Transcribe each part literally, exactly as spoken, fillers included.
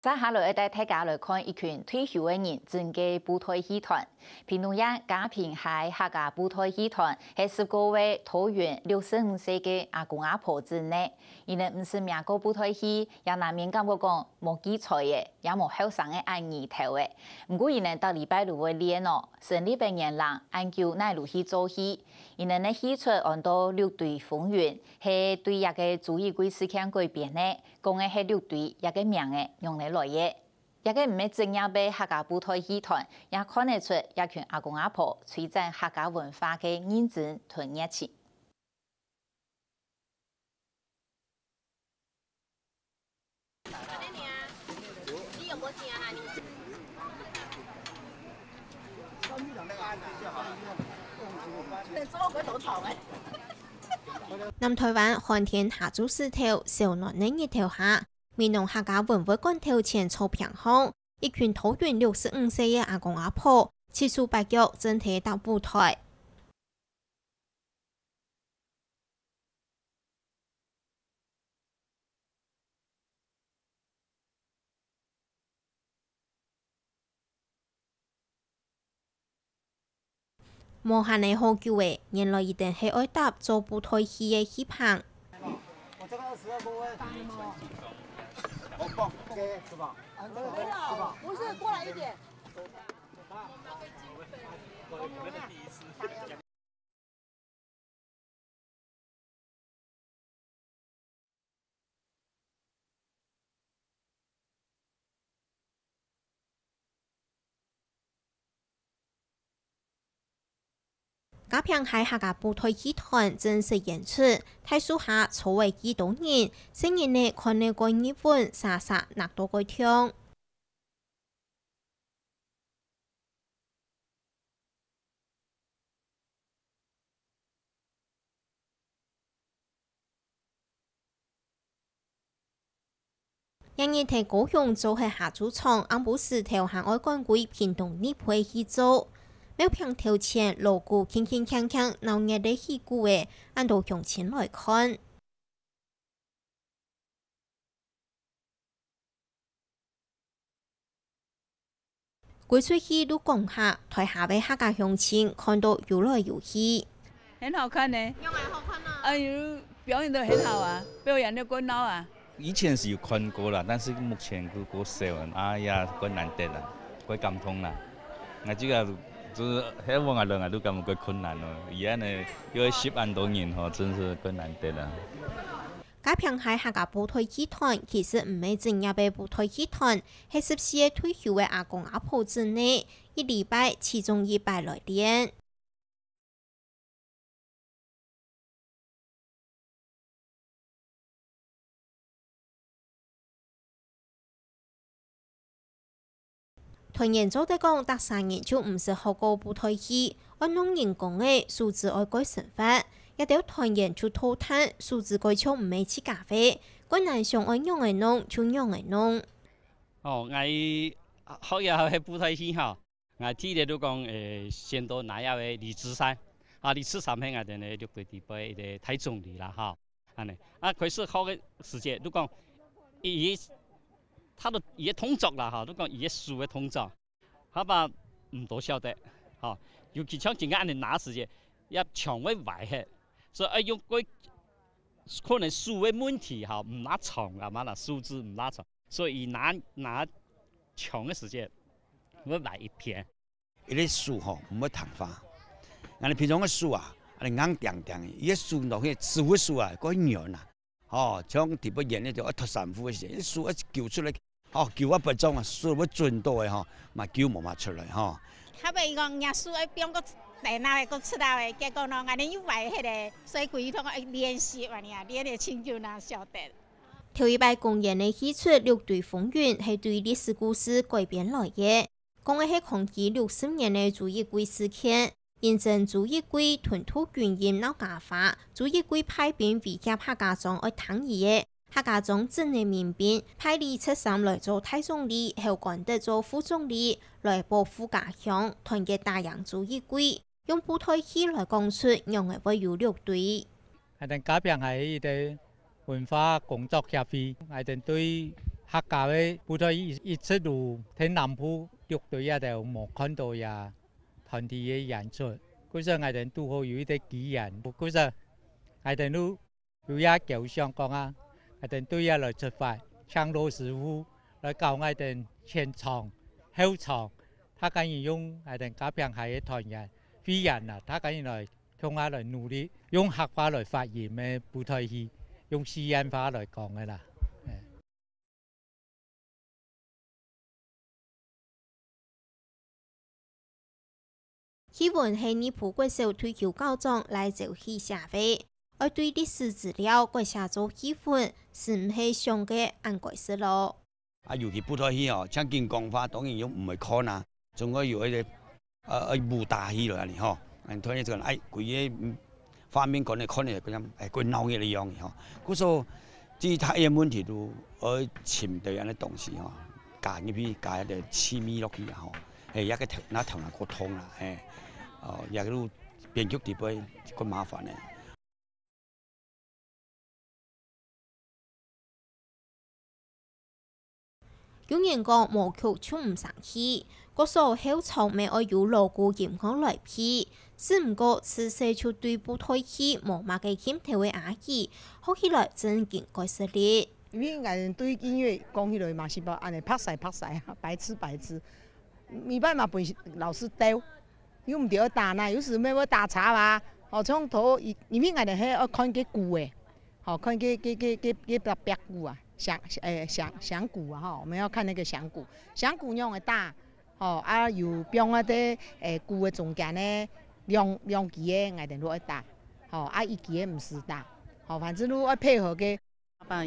接下來愛帶大家來看一群退休个人整个布袋戲團。屏東縣佳平溪客家布袋戲團係十個位桃園六十五歲个阿公阿婆組呢。佢等毋識摸過布袋戲，也難免感覺講無記才仔，也無後生个恁二頭仔。毋過佢等逐禮拜都會練哦，成立个年零恁久哪路去做戲。佢等个戲齣安到《六堆風雲》，係對這个朱一貴事件改編个，講个係六堆這个名仔仰仔來个。 這个毋係職業个客家布袋戲團，也看得出這群阿公阿婆推展客家文化个認真同熱情。南臺灣寒天下晝時頭，燒暖个日頭下， 美濃客家文物館頭前草坪項，一群桃園六十五歲个阿公阿婆，七手八腳正在搭舞台。 無閒个好久仔，原來佢等係愛搭做布袋戲个戲棚。我這個二十二公分。好棒，OK，是吧？沒有，不是，過來一點。 佳平溪客家布袋戲團正式演出，大樹下坐仔幾多人，細人仔看了蓋入魂，儕儕搦到蓋暢。 這日在高雄做忒下晝場，暗晡時頭還愛趕歸屏東立會去做。廟坪頭前鑼鼓鏗鏗鏘鏘，鬧熱个戲鼓仔，恁多鄉親來看。 歸齣戲都講客，臺下个客家鄉親看到又來又去。很好看呢。仰仔好看啊？哎喲，表演得很好啊，表演得蓋鬧啊。以前是有看過啦，但是目前就較少了，哎呀，蓋難得啦，蓋感動啦。𠊎這個就是希望啊，人啊，都感覺蓋困難咯。而家呢，又要吸恁多人吼，真是蓋難得啦。 佳平溪客家布袋戲團其實毋係職業个布袋戲團，係十四個退休个阿公阿婆組呢，一禮拜其中一擺來練。 團員做得講，逐儕人就毋識學過布袋戲，愛弄人工仔，手指愛蓋生活。這兜團員就討嘆，手指蓋像毋係自家个，蓋難想愛仰仔弄就仰仔弄。哦，𠊎學這係布袋戲吼，𠊎第一個就講，誒，先到拿這个李志山，啊，李志山係𠊎等个六堆地方个大總理啦，吼，恁呢。啊，開始學个時節，就講，佢 他都，佢个動作啦，吼，就講佢个手个動作，下把毋多曉得，吼，尤其像今个恁呢拿時節，也銃會歪忒，所以愛用過，可能手个問題，吼，毋罅長啊嘛啦，手指毋罅長，所以佢拿，拿銃个時節，會歪一片。 佢个手吼，毋會聽話。𠊎等平常个手啊，恁呢硬釘釘个，佢个手落去，師傅个手啊，蓋軟啊。吼，像特別演那種愛脫衫褲个時節，手愛揪出來，吼，揪啊不中啊，手會準到个吼，嘛揪無嘛出來吼。後尾講，若手愛放个電腦个，个出來个，結果呢，𠊎等又歪忒个，所以規日通愛練習，恁呢啊，練个真久哪曉得。頭一擺公演个戲齣《六堆風雲》係對歷史故事改編來个。 講个係抗爭六十年个朱一貴事件，因爭朱一貴吞吐軍音鬧家伙，朱一貴派兵圍挾客家庄愛呾佢个，客家庄整个民兵派李七三來做大總理，侯官德做副總理，來保護家鄉，團結打贏朱一貴，用布袋戲來講出仰仔會有六堆。 𠊎等佳平溪一個文化工作協會，𠊎等對客家个部隊一，一直都在南部六堆這兜無看到這團體个演出，故所𠊎兜堵好有一個機緣，故所𠊎兜都有這構想講啊，𠊎兜對這來出發，請老師傅來教𠊎兜前場、後場，大家人用𠊎兜家平溪个團員、會員啊，大家人來共下來努力，用客話來發音个部隊戲，用四縣話來講个啦。哎。 希文係二埔國小退休校長，來朝氣社會，愛對歷史資料改寫做戲文，實毋係想个恁該食咯。啊，尤其部隊戲哦，正經講話當然又毋會看啊，總歸有一個，呃，呃，武打戲了恁呢吼，恁突然之間，哎，規個，嗯，畫面可能看起來非常，哎，過鬧熱个樣子吼。故所，至於他个問題都，呃，尋到恁呢東西吼，加入去，加一個趣味落去啊吼，哎，也个頭，那頭那過痛啦，哎，哦，也个編劇底背過麻煩个。 有人講無曲就毋成器，各所後場乜愛有鑼鼓音樂來配。只毋過，自細就對部隊戲無麼个興頭个阿姨，學起來正經蓋食力。因為𠊎對音樂講起來嘛是恁呢，白使白使啊，白痴白痴。 無辦法分老師鬥，又毋著愛打哪，有時乜會打岔啊。哦，像頭，因為𠊎兜係愛看該鼓仔，吼，看該，該，該，該，該壁，壁鼓啊，響，誒，響，響鼓啊，吼，我們要看那個響鼓，響鼓仰仔打，吼，啊，有放啊在，誒，鼓个中間呢，兩，兩支个𠊎兜都愛打，吼，啊，一支个毋使打，吼，反正都愛配合个。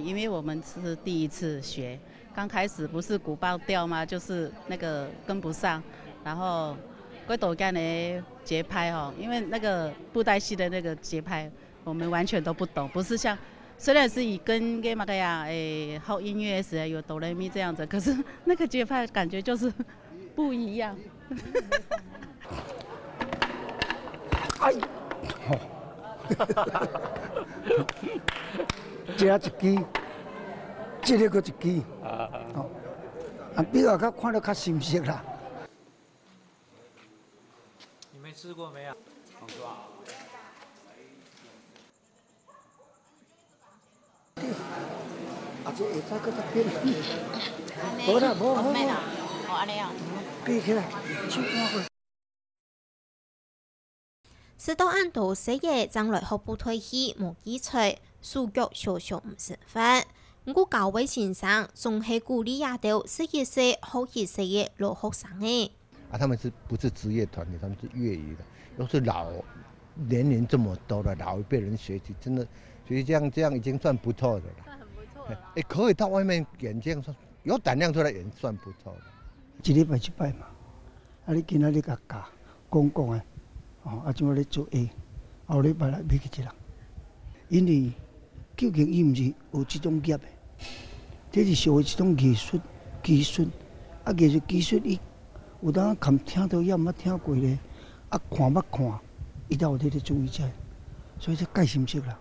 因為我們是第一次學，剛開始不是鼓棒掉嗎？就是那個跟不上，然後過多恁呢節拍吼，因為那個布袋戲的那個節拍，我們完全都不懂，不是像，雖然是以跟，跟那個呀，誒，學音樂時有哆來咪這樣子，可是那個節拍感覺就是不一樣。 哎，吼。這一支，這个閣一支。吼。啊，比較較看了較心適啦。你們試過沒有？ 啊，這會使閣再變。無啦，無，好，好，好。哦，恁呢哦。變起來，手換過。食到恁多細个正來學布袋戲，無記錯，手腳常常毋成法。毋過高偉先生總係鼓勵這兜食一世、學一世个老學生仔。 啊，他們是不是職業團體？他們是業餘的，又是老，年齡這麼多了，老一輩人學習，真的，所以這樣，這樣已經算不錯的了。算很不錯了啦。哎，可以到外面演，這樣算，有膽量出來演，算不錯的。一禮拜一擺嘛，啊，你今仔日共教，講講啊，哦，啊，這馬咧做A，後禮拜來欲去一人。因為究竟伊毋是學這種業的， 這是屬於一種藝術技術。啊，藝術技術，伊有當時仔聽著也毋捌聽過咧，啊，看捌看，伊才有這个注意在，所以這蓋心適啦。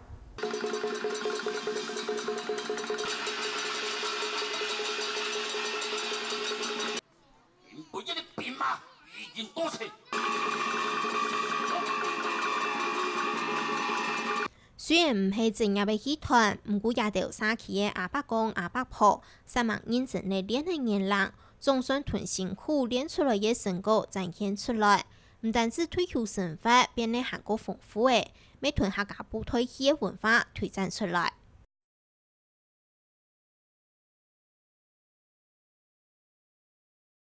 雖然毋係專業个戲團，毋過這兜社區个阿伯公阿伯婆，煞猛認真个練个年齡，總算同辛苦練出來个成果展現出來。毋單止退休生活變得還過豐富咧，乜同客家布袋戲个文化推展出來。